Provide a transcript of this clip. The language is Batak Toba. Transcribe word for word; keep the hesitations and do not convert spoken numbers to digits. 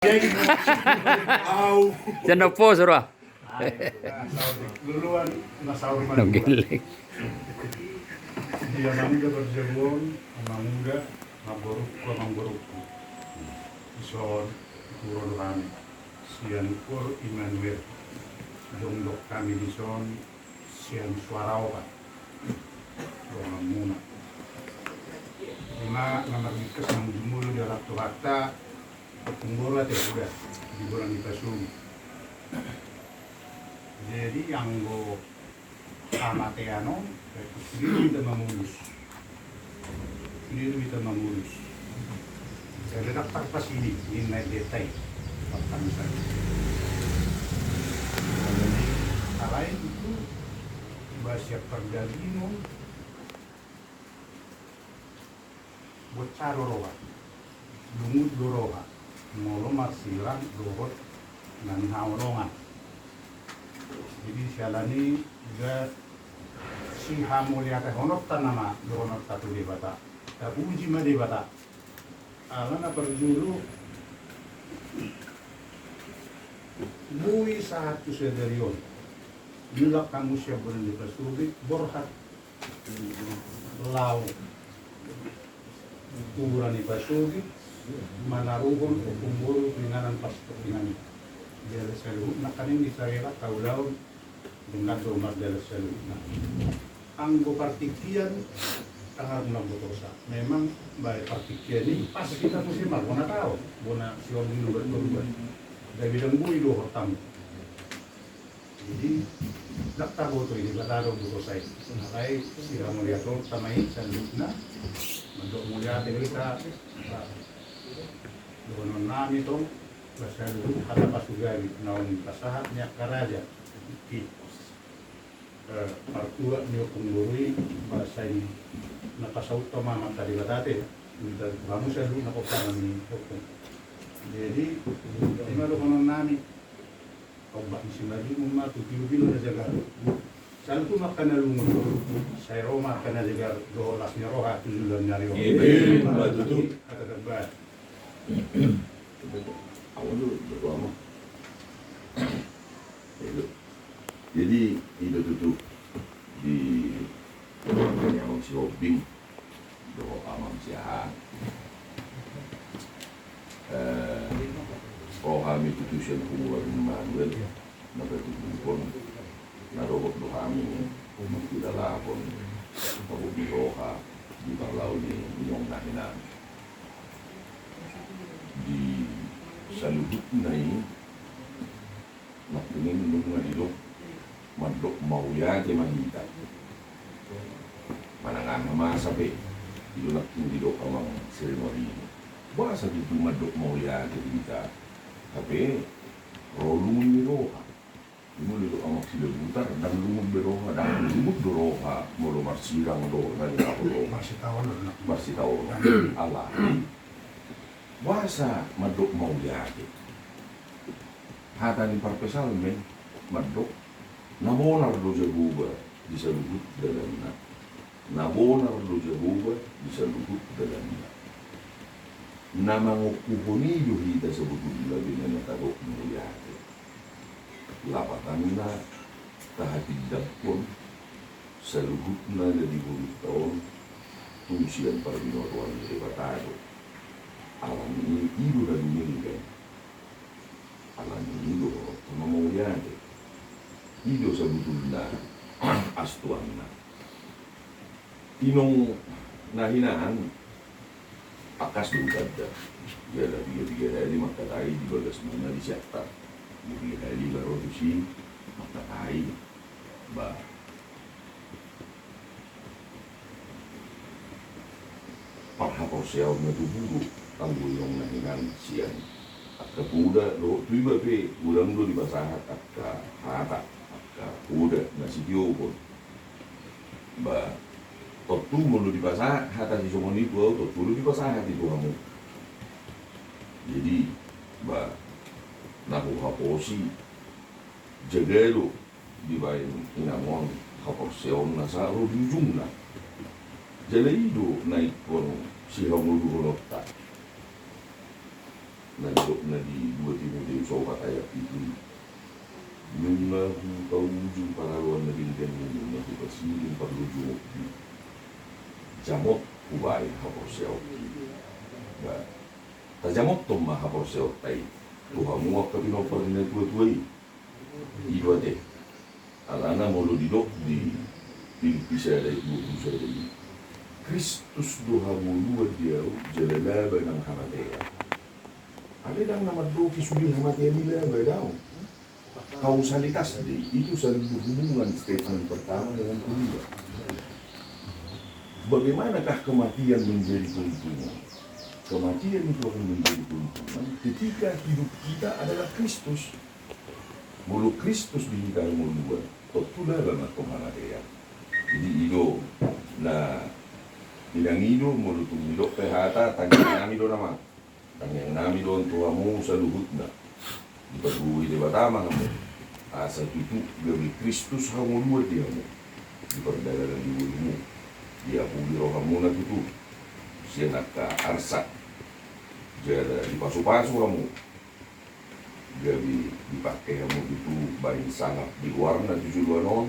Au. Sian na pos roha. Luluan na saur matua. Nonggilek. Di amangga parjabu on, amangga, amangborungku, amangborungku. Dison, turo do hami. Sian Kur Immanuel. Dongdok hami dison, sian Suaraoka. Donganmuna. Ima na marbingkas na jumolo di halak Tuhanta. Pungboru ate, suda di bona ni pasogit. Jadi anggo hamatean on, sude do hita mamolus. Sude do hita mamolus. Jadi ndang tarpasidi ninna endenta i. Bahkan misalna. Jadi alai tutu, bahasa pardagingon, bonsa do roha, lungun do roha, molo marsirang dohot na nihaholongan. Jadi siala ni i, sihamauliatehononta nama dohononta tu Debata. Tapuji ma Debata. Ala na parjolo, boi sahat tu sadari on, mulak hamu sian bona ni pasogit, borhat laho tu bona ni pasogit, manaruhon Ompung Boru tu inganan parsitondinan i. Jala saluhutna nangkaning di sahela taulahon, dengan do mardalan saluhutna. Anggo partingkian, tangar na botosa. Memang bae partingkian i pas hita muse marbona taon, bona siordilu berkorban. Gabe ndang boi dohot hamu. Jadi ndang taboto i, Debata do botosa i. Alai sihamauliatehononta ma i saluhutna. Mandok mauliate hita. Dohononnami tong, saluhut hata pasugari naung pasahat ni angka raja. Partua ni Ompung Boru i, bahasa i na pasaut ma amanta Debata ate. Minta hamu saluhutna hosana ni Ompung. Jadi ima dohononnami. Ombak ni Simarhimu ma tu pilu-pilu na jagar. Saluhut ma angka na lungun, sai ro ma angka na jagar dohot las ni roha tu joloan ni ari on. Ima tutu. Hata tamba. Jadi i do tutu di, di amang Sihombing dohot amang Siahaan. Ro hami tutu sian Kur Immanuel na patuduhon na dohot do hami mangkilalahon habot ni roha di parlao ni inong na hinan. Di saluhutna i nangkining nunga didok mandok mauliate ma hita. Manang aha masa pe, i do nangkin didok amang Simarhimu. Boasa tutu mandok mauliate hita? Hape ro lungun ni roha. Ima didok amang Silabutar, ndang lungun be roha, ndang lungun do roha molo marsirang dohot na nihaholongan. Marsitaonon. Marsitaonon. Alai boasa mandok mauliate? Hata ni parpsalmen mandok, na bonar do Jahowa di saluhut dalanna. Na bonar do Jahowa di saluhut dalanna. Na mangungkupon i do hita sabotulna be na tadok mauliate. Lapatanna tahatindangkon saluhutna na di ngolunta on tu sian parbinotoan ni Debata do. Alani i do na dumenggan. Alani i do ro hita mamauliate. I do sabotulna astuanna. Inong na hinan, tangkas do hutanda. Jala piga-piga hali mangkatai di bagasmuna di Siantar. Piga-piga hali baru tusi mangkatai. Ba parhaporseaon na tubu do anggo inong na hinan sian angka poda dohot tu iba pe godang do dipasahat angka hata, angka poda na sitiopon. Ba tontu molo dipasahat hata sisongon i tu ahu, tontu do dipasahat i tu hamu. Jadi ba na huhaposi, jaga do dibaen inang on haporseaon na sahat ro di ujungna. Jala i do na ingkon sihangoluhononta. Na didok na di dua Timoteus opat ayat pitu i. Nunga hupaujung paraloan na denggan i, nunga hupasiling parlojongku. Jamot hubaen haporseaonki. Ba, tajamothon ma haporseaonta i tu hamu angka pinompar ni natuatua i. I do ate. Alana molo didok di Pilippi sada ayat dua pulu sada i, Kristus do hangoluan di ahu jala laba nang hamatean. Alai ndang na mandok i sude hamatean i laba, daong. Kausalitas do i, itu saling berhubungan statement pertama dengan kedua. Bagaimanakah kematian menjadi keuntungan? Kematian itu akan menjadi keuntungan ketika hidup kita adalah Kristus. Molo Kristus di hita hangoluan, tontu laba ma antong hamatean. Jadi i do na, inang i do molo tung didok pe hata, tangiang nami do nama. Tangiang nami do on tu hamu saluhutna. Dipargogoi Debata ma hamu. Asa tutu gabe Kristus hangoluan di hamu. Di pardalanan ni ngolumi. Diapuli rohamuna tutu sian angka arsak. Jala dipasupasu hamu. Gabe dipangke hamu tutu bahen sangap di goarna tu joloan on.